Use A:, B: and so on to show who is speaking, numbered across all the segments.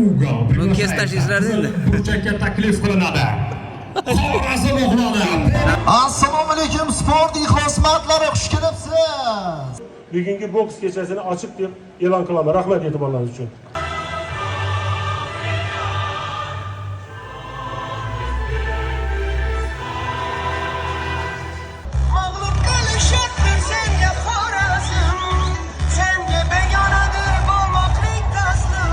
A: Угол
B: Bu kes tashlaysiz endi.
A: Burchakka taklif qilinadi. Xorazm o'g'loni.
C: Assalomu alaykum sport ixlosmandlari, xush kelibsiz.
D: Bugungi boks kechasini ochiq deb e'lon qilaman. Rahmat e'tiborlaringiz uchun.
E: Mag'lub qilishibdir senga Xorazm, senga begonadir bo'lmoqlik taslim.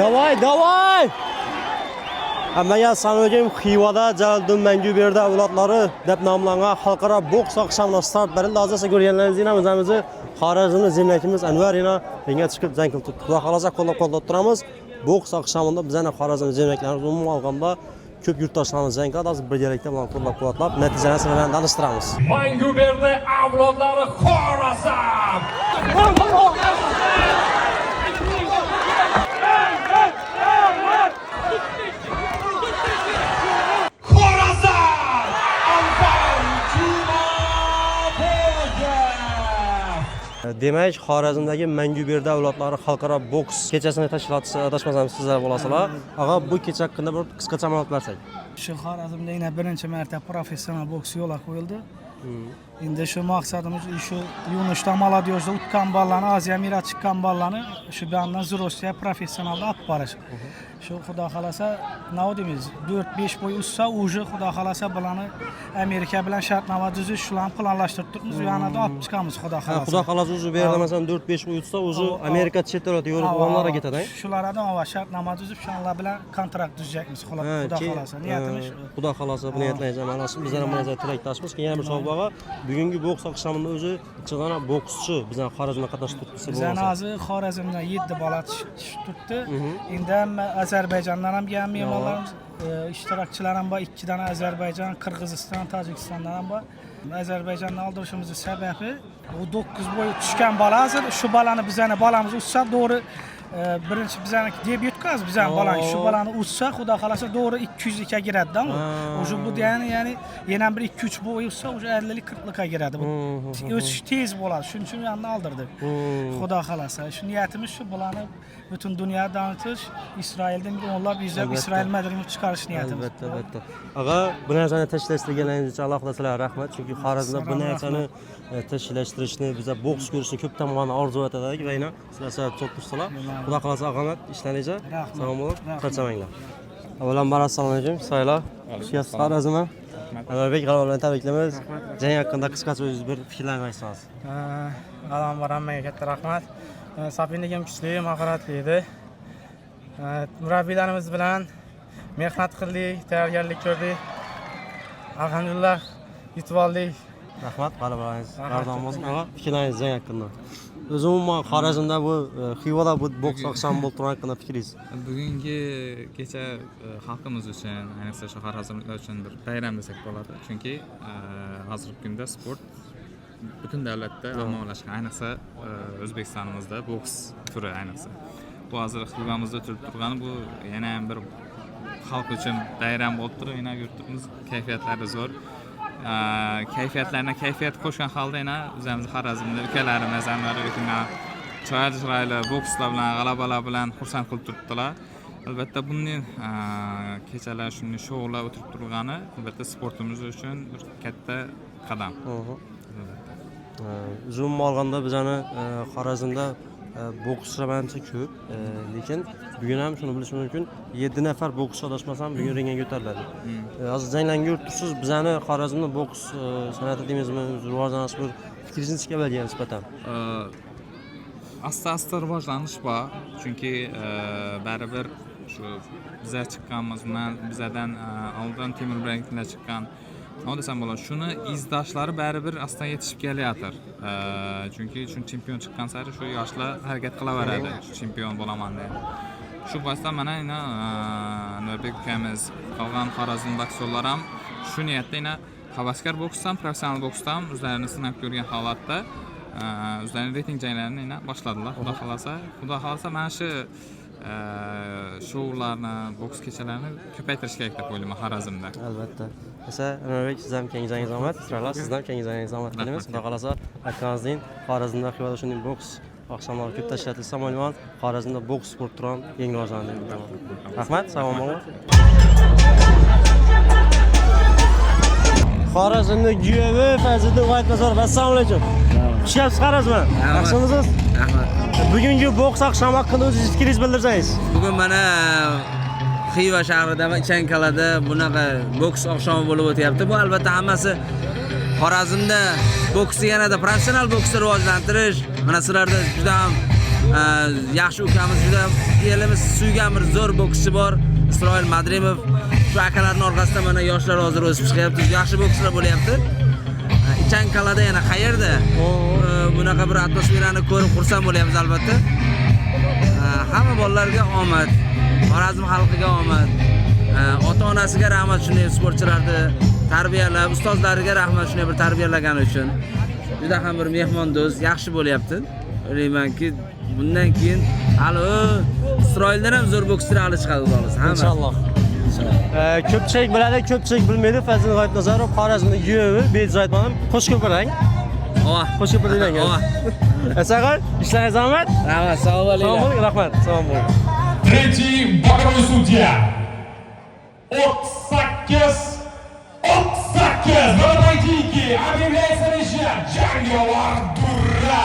F: Davay, davay! Hammaga assalomu alaykum. Xivada Jaloliddin Manguberdi avlodlari deb nomlangan xalqaro boks oqshomida start berildi. Hozir ko'rganlaringiz yana o'zimizni Xorazmni zemlakimiz Anvar yana ringga chiqib jang qilib turibdi. Xudo xohlasa qo'llab-quvvatlab turamiz. Boks oqshomida bizani Xorazm zemlaklarimiz umuman olganda ko'p yurtdoshlarimiz jang qiladi. Hozir birgalikda ularni qo'llab-quvvatlab natijani sizlar bilan tanishtiramiz.
A: Manguberdi avlodlari, Xorazm. Xorazm! Anvar Jumaboyev!
F: Demak, Xorazmdagi Manguberdi avlodlari xalqaro boks kechasini tashkilotchisi adashmasam sizlar bo'lasizlar. Ag'a, bu kecha haqida bir qisqacha ma'lumot bersak.
G: Shu Xorazmda yana birinchi marta professional boks yo'lga qo'yildi. Endi shu maqsadimiz shu юнош da, молодёжь da utgan bolalarni, Aziya мира chiqqan bolalarni shu buyoqdan взрослый professionalda olib borish. Shu xudo xohlasa, nima deymiz, 4-5 бой utsa, уже xudo xohlasa bularni Amerika bilan shartnoma tuzish, shularni planlashtirib turibmiz, u yoqdan olib chiqamiz xudo xohlasa.
F: Xudo xohlasa, o'zi bu yerda masalan 4-5 o'tsa, o'zi Amerika chet davlat, Yevropa onlara ketadi.
G: Shulardan ava shartnoma tuzib, shular bilan kontrakt tuzyapmiz, xudo xohlasa. Niyatimiz shu.
F: Xudo xohlasa bu niyatlaringiz amalga oshsin. Bizlar ham bu narsaga tilakdoshmiz. Keyin yana bir savol bor. Bugungi boks oqshomida o'zi necha bokschi bizning Xorazmda qatnashib turibdi desa
G: Bizani
F: bo'lmasa.
G: hozir Xorazmdan 7 bola tushib turibdi. Endi hamma Ozarbayjondan ham kelgan mehmonlarimiz, ishtirokchilar ham bor, 2 dona Ozarbayjon, Qirg'iziston, Tojikistondan ham bor. Ozarbayjondan oldirishimizni sababi u 9 бой tushgan bola hozir shu bolani bizani bolamiz utsa to'g'ri, birinchi bizani debyut hozir bizani bolani shu bolani utsa xudo xohlasa to'g'ri 200 ga kiradi-da u. Уже bu degani, ya'ni yana bir 2-3 бой utsa уже 50 40 kiradi. Bu o'sish tez bo'ladi. Shuning uchun yanni oldirdik. Xudo xohlasa. Shu niyatimiz shu bularni butun dunyoga tanitish, Isroildan bir o'nlab, yuzlab Isroil madaniyatini chiqarish niyatimiz.
F: Albatta, albatta. Ag'a, bu narsani tashkillashtirganlaringiz uchun alohida sizlarga rahmat. Chunki Xorazmda bu narsani tashkillashtirishni, biza boks ko'rishni ko'pdan buyon orzu etardik va yana sizlar sabab bo'lib turibsizlar. Xudo xohlasa omad ishlaringizga.
G: Rahmat.
F: Salomat bo'lib,
G: Rahmat.
F: charchamanglar. Avvalambor assalomu alaykum. Saylar. Xush kelibsiz Xorazmga. Anvarbek, g'alaba bilan tabriklaymiz. Jang haqida qisqacha o'zingiz bir fikrlarni aytsangiz.
H: Avvalambor hammaga katta rahmat. Соперник im kuchli, mahoratli edi. Murabbiylarimiz bilan mehnat qildik, tayyorgarlik ko'rdik. Alhamdulillah, yutib oldik.
F: Rahmat, g'alabalaringiz g'ardon bo'lsin. Ag'a, fikrlaringiz jang haqida. O'zi umuman Xorazmda bu Xivada bu boks oqshomi bo'lib turgani haqida fikringiz.
I: Bugungi kecha xalqimiz uchun, ayniqsa shu xorazmliklar uchun bir bayram desak bo'ladi, chunki hozirgi kunda sport butun davlatda ommalashgan, ayniqsa O'zbekistonimizda boks turi, ayniqsa bu hozir Xivamizda turib turgani, bu yana ham bir xalq uchun bayram bo'lib turib, yana yurtimiz kayfiyatlari zo'r. Kayfiyatlarına kayfiyat qo'shgan holda yana o'zimiz Xorazmda ukalarimiz, Anvar chiroyli chiroyli bokslar bilan, g'alabalar bilan xursand qilib turibdilar. Albatta, bunday kechalar, shunday shoular o'tirib turgani albatta sportimiz uchun bir katta qadam.
F: O'zi umuman olganda bizani Xorazmda bokschilar manimcha ko'p, lekin bugun ham shuni bilish mumkin, 7 nafar bokschi adashmasam bugun ringga ko'tariladi. Hozir janglarni ko'rib turibsiz, bizani Xorazmda boks san'ati deymizmi, o'zi rivojlanish bir fikringiz necha avvalga nisbatan?
I: Asta asta rivojlanish bor, chunki baribir shu biza chiqqanmiz, undan bizadan oldin Temur Branklar chiqqan, nima desam bo'ladi, shuni izdoshlari baribir asta yetishib kelayotir. Chunki shu chempion chiqqan sari shu yoshlar harakat qilaveradi, shu chempion bo'laman deb. Shu boisdan mana ina Nurbek ukamiz, qolgan Xorazm boksyorlar ham shu niyatda ina havaskor boksdan, professional boksdan o'zlarini sinab ko'rgan holatda o'zlarini reyting janglarini ina boshladilar. Xudo xohlasa, xudo xohlasa mana shu Shoularni, boks kechalarini ko'paytirish kerak deb o'ylayman Xorazmda.
F: Albatta. Esa Anvarbek, siz ham keyingi jangingiz omad. Isroil, sizdan ham keyingi jangingiz omad tilaymiz. Xudo xohlasa, aytganingizdek, Xorazmda, Xivada shunday boks oqshomlari ko'p tashkil etilsa, o'ylayman, Xorazmda boks sport turi ham eng rivojlanadi deb o'ylayman. Rahmat, sog' bo'ling. Xorazmda kuyovi Fazliddin G'oyibnazarov. Assalomu alaykum. Xush kelibsiz Xorazmga. Yaxshimisiz?
B: Rahmat.
F: Bugungi boks oqshomi haqida o'zingiz fikringizni bildirsangiz.
B: Bugun mana Xiva shahrida va Ichankalada bunaqa boks oqshomi bo'lib o'tyapti. Bu albatta hammasi Xorazmda boksni yanada professional boksni rivojlantirish. Mana sizlarda juda ham yaxshi ukamiz, juda elimiz suygan bir zo'r bokschi bor, Isroil Madrimov. Shu akalarning orqasida mana yoshlar hozir o'sib chiqyapti, yaxshi bokschilar bo'lyapti. Ichankalada yana qayerda bunaqa bir atmosferani ko'rib xursand bo'lyapmiz albatta. Hamma bolalarga omad, Xorazm xalqiga omad, ota-onasiga rahmat shunday sportchilarni tarbiyalab, ustozlariga rahmat shunday bir tarbiyalagani uchun. Juda ham bir mehmondo'st, yaxshi bo'lyapti. O'ylaymanki, bundan keyin hali Isroildan ham zo'r bokschilar hali chiqadi, xudo xohlasa. Hammasi.
F: Inshaalloh. Ko'pchilik biladi, ko'pchilik bilmaydi. Fazliddin G'oyibnazarov Xorazmda kuyovi Behzod Aytmonov Qo'shko'pirang.
B: Ova.
F: Qo'shko'pirda uylangan.
B: Ova.
F: Asag'ir, ishlaringiz omad.
B: Rahmat, sog'
F: Sog'
B: bo'linglar.
F: bo'ling, rahmat. Sog' bo'ling.
A: Третий боковой судья. 38 38 на поединке объявляется режим Jangovar Durra.